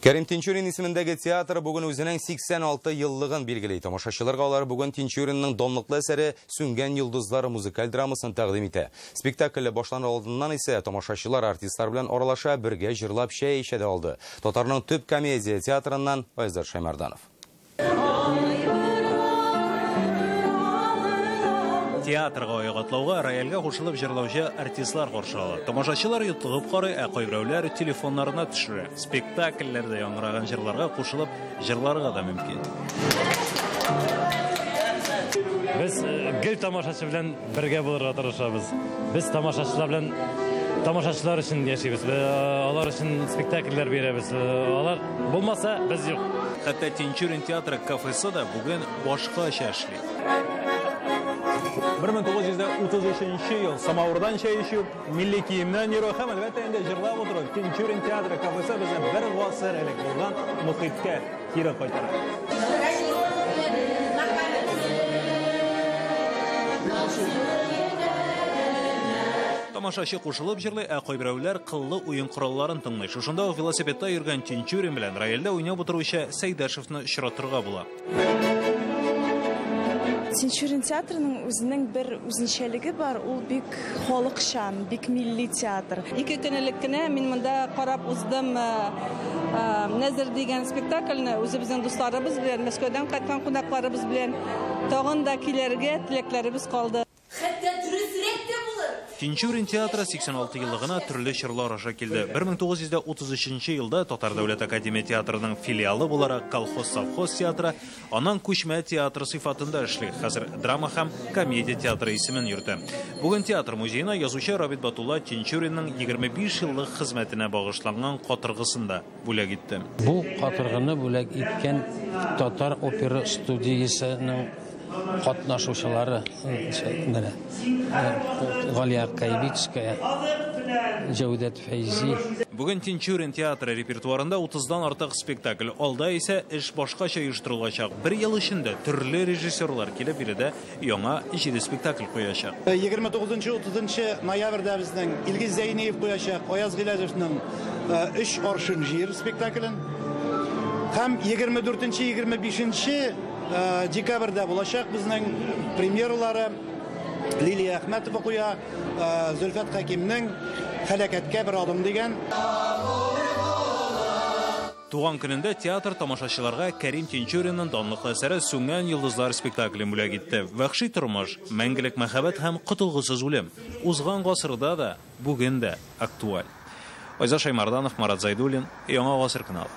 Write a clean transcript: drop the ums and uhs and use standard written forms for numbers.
Кәрим Тинчурин исемендәге театр бүген үзенең 86 еллыгын билгели. Тамашачыларга алар бүген Тинчуринның данлыклы әсәре «Сүнгән йолдызлар» музыкаль драмасын тәкъдим итә. Спектакль башланыр алдыннан исә тамашачылар артистлар белән аралаша, бергә җырлап чәй эчә дә алды. Татарның төп комедия театрыннан Айзат Шаймарданов. Театрга аяк атлауга рояльгә кушылып җырлаучы артистлар каршы ала. Тамашачылар йотлыгып карый, ә кайберәүләр телефоннарына төшерә. Спектакльләрдә яңгыраган җырларга кушылып җырларга да мөмкин. Без гел тамашачы белән бергә булырга тырышабыз. Без тамашачылар белән тамашачылар өчен яшибез. Алар өчен спектакльләр бирәбез. Алар булмаса, без юк. Хәтта Тинчурин театры кафесы да бүген башкача эшли. 1933 ел самавырдан чәй эчү, милли киемнән йөрү һәм әлбәттә инде җырлап утыру. Тинчурин театры кафесы безне бер гасыр элек булган мохиткә кире кайтара. Тамашачы кушылып җырлый, ә кайберәүләр кыллы уен коралларын тыңлый. Шушында ук велосипедта йөргән Тинчурин белән рояльдә уйнап утыручы Сәйдәшевны очратырга була. Тинчурин театрының үзенең бер үзенчәлеге бар, ул бик халыкчан, бик милли театр. Ике көн элек кенә мин монда карап уздым Нәзер дигән спектакльне үзебезнең дусларыбыз белән, Мәскәүдән кайткан кунакларыбыз белән тагын да килергә теләкләребез калды. Хәтта дөресрәк тә булыр. Тинчурин театры 86 еллыгына төрле чорлар аша килде. 1933 елда Татар дәүләт академия театрының филиалы буларак колхоз-совхоз театры, аннан күчмә театры сыйфатында эшли. Хәзер драма һәм комедия театры исемен йөртә. Бүген театр музеена язучы Рабит Батулла Тинчуринның 25 еллык хезмәтенә багышланган катыргысын да бүләк итте. Бу катыргыны бүләк иткән Татар опера студиясенең катнашучылары Галия Кайбицкая, Җәүдәт Фәйзи. Бүген Тинчурин театры репертуарында 30-дан артык спектакль. Алда исә эш башкача оештырылачак. Бер ел эчендә төрле режиссерлар килеп биредә яңа 7 спектакль куячак. 29-30 ноябрьдә безнең Илгиз Зәйниев куячак Аяз Гыйләҗевның 3 аршын җир спектаклен. Һәм 24-25 декабрьдә булачак безнең премьералары. Лилия Әхмәтова куя, Зөлфәт Хәкимнең «Һәлакәткә бер адым» дигән. Туган көнендә театр тамашачыларга Кәрим Тинчуринның данлыклы әсәре «Сүнгән йолдызлар» спектаклен бүләк итте. Вәхши тормыш, мәңгелек мәхәббәт һәм котылгысыз үлем узган гасырда да, бүген дә актуаль. Айзат Шаймарданов, Марат Зайдуллин, Яңа Гасыр каналы.